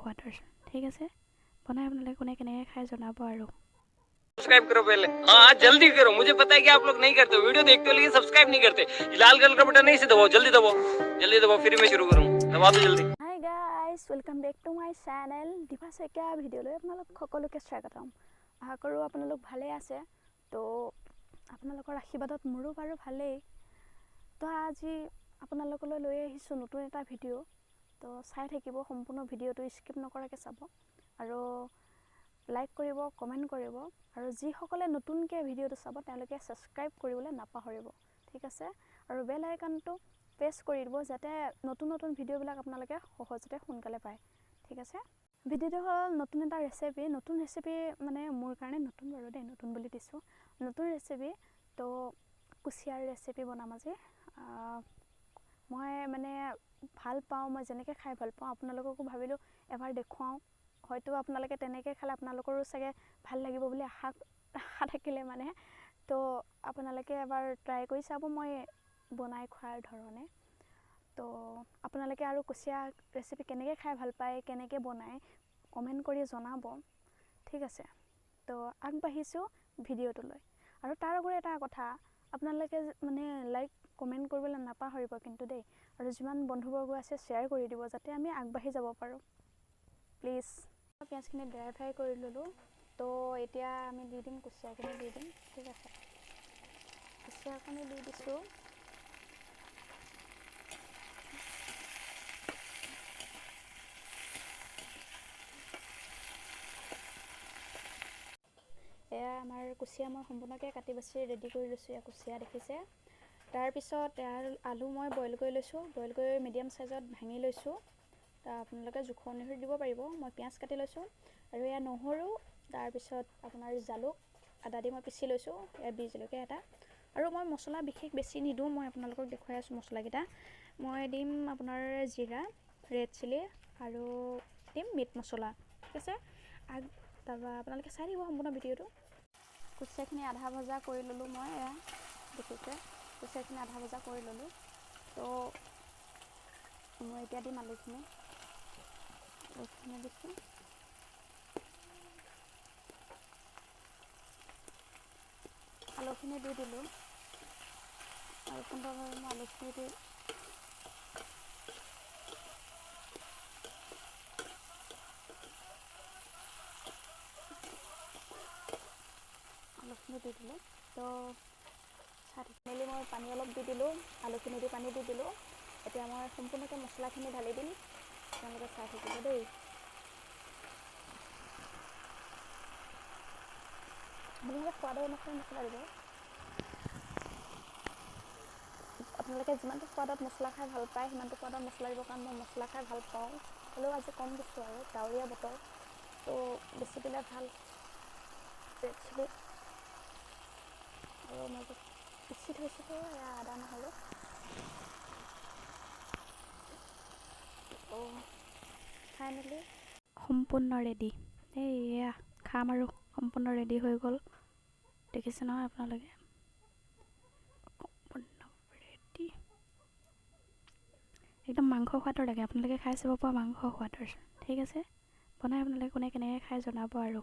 সোৱাদৰ। ঠিক আছে, বনাই আপোনালোকে কোনে কেনেকৈ খাই জনাব। আৰু सब्सक्राइब करो पहले, हाँ जल्दी करो। मुझे पता है कि आप लोग नहीं करते, वीडियो देखते हो लेकिन सब्सक्राइब नहीं करते। लाल कलर का बटन नहीं से दबाओ, जल्दी दबाओ, जल्दी दबाओ, फिर मैं शुरू करूँ। दबा दो जल्दी। Hi guys, welcome back to my channel Dipa Saikia ভিডিঅ'লৈ আপোনালোক সকলোকে স্বাগতম। আশা কৰোঁ আপোনালোক ভালেই আছে। তো আপোনালোকৰ আশীৰ্বাদত মোৰো বাৰু ভালেই। তো আজি আপোনালোকলৈ লৈ আহিছোঁ নতুন এটা ভিডিঅ'। তো চাই থাকিব, সম্পূৰ্ণ ভিডিঅ'টো স্কিপ নকৰাকৈ চাব আৰু লাইক কৰিব, কমেণ্ট কৰিব আৰু যিসকলে নতুনকৈ ভিডিঅ'টো চাব তেওঁলোকে ছাবস্ক্ৰাইব কৰিবলৈ নাপাহৰিব, ঠিক আছে? আৰু বেল আইকনটো প্ৰেছ কৰি দিব যাতে নতুন নতুন ভিডিঅ'বিলাক আপোনালোকে সহজতে সোনকালে পায়, ঠিক আছে? ভিডিঅ'টো হ'ল নতুন এটা ৰেচিপি। নতুন ৰেচিপি মানে মোৰ কাৰণে নতুন বাৰু দেই, নতুন বুলি দিছোঁ, নতুন ৰেচিপি। তো কুচিয়াৰ ৰেচিপি বনাম আজি। মই মানে ভাল পাওঁ, মই যেনেকৈ খাই ভাল পাওঁ আপোনালোককো ভাবিলোঁ এবাৰ দেখুৱাওঁ, হয়তো আপোনালোকে তেনেকৈ খালে আপোনালোকৰো চাগে ভাল লাগিব বুলি আশা আশা থাকিলে মানে। তো আপোনালোকে এবাৰ ট্ৰাই কৰি চাব মই বনাই খোৱাৰ ধৰণে। তো আপোনালোকে আৰু কুচিয়া ৰেচিপি কেনেকৈ খাই ভাল পায়, কেনেকৈ বনায় কমেণ্ট কৰি জনাব, ঠিক আছে? তো আগবাঢ়িছোঁ ভিডিঅ'টোলৈ। আৰু তাৰ আগতে এটা কথা, আপোনালোকে মানে লাইক কমেণ্ট কৰিবলৈ নাপাহৰিব কিন্তু দেই, আৰু যিমান বন্ধুবৰ্গ আছে শ্বেয়াৰ কৰি দিব যাতে আমি আগবাঢ়ি যাব পাৰোঁ, প্লিজ। পিঁয়াজখিনি ড্ৰাই ফ্ৰাই কৰি ল'লোঁ। তো এতিয়া আমি দি দিম কুচিয়াখিনি, দি দিম, ঠিক আছে? কুচিয়াখিনি দি দিছোঁ। এয়া আমাৰ কুচিয়া মই সম্পূৰ্ণকৈ কাটি বাচি ৰেডি কৰি লৈছোঁ। এয়া কুচিয়া দেখিছে। তাৰপিছত ইয়াৰ আলু মই বইল কৰি লৈছোঁ, বইল কৰি মিডিয়াম চাইজত ভাঙি লৈছোঁ। আপোনালোকে জোখৰ অনুসৰি দিব পাৰিব। মই পিঁয়াজ কাটি লৈছোঁ আৰু এয়া নহৰু, তাৰপিছত আপোনাৰ জালুক আদা দি মই পিচি লৈছোঁ, এয়া বিহ জলকীয়া এটা। আৰু মই মছলা বিশেষ বেছি নিদিওঁ, মই আপোনালোকক দেখুৱাই আছোঁ মছলাকেইটা। মই দিম আপোনাৰ জিৰা, ৰেড চিলি আৰু দিম মিট মছলা, ঠিক আছে? তাৰপৰা আপোনালোকে চাই থাকিব সম্পূৰ্ণ ভিডিঅ'টো। কুচিয়াখিনি আধা ভজা কৰি ল'লোঁ মই, এয়া দেখিছে, কুচিয়াখিনি আধা ভজা কৰি ল'লোঁ। তো মই এতিয়া দিম আলুখিনি, আলুখিনি দিছোঁ। আলুখিনি দি দিলোঁ আৰু সুন্দৰভাৱে মই আলুখিনি দি আলুখিনি দি দিলোঁ। তো মেলি মই পানী অলপ দি দিলোঁ, আলুখিনি দি পানী দি দিলোঁ। এতিয়া মই সম্পূৰ্ণকৈ মছলাখিনি ঢালি দিম, আপোনালোকে চাই থাকিব দেই। আপোনালোকে সোৱাদৰ অনুসৰি মছলা দিব, আপোনালোকে যিমানটো সোৱাদত মছলা খাই ভাল পায় সিমানটো সোৱাদত মছলা দিব, কাৰণ মই মছলা খাই ভাল পাওঁ। হ'লেও আজি কম দিছোঁ আৰু ডাৱৰীয়া বতৰ, তো বেছি দিলে ভাল। ৰেড চিলি আৰু মই পিচি থৈছিলোঁ এয়া আদা নহৰু। ফাইনেলি সম্পূৰ্ণ ৰেডি। এই এয়া খাম আৰু, সম্পূৰ্ণ ৰেডি হৈ গ'ল, দেখিছে নহয় আপোনালোকে, সম্পূৰ্ণ ৰেডি। একদম মাংস সোৱাদৰ লাগে, আপোনালোকে খাই চাব পৰা মাংস সোৱাদৰ, ঠিক আছে? বনাই আপোনালোকে কোনে কেনেকৈ খাই জনাব আৰু।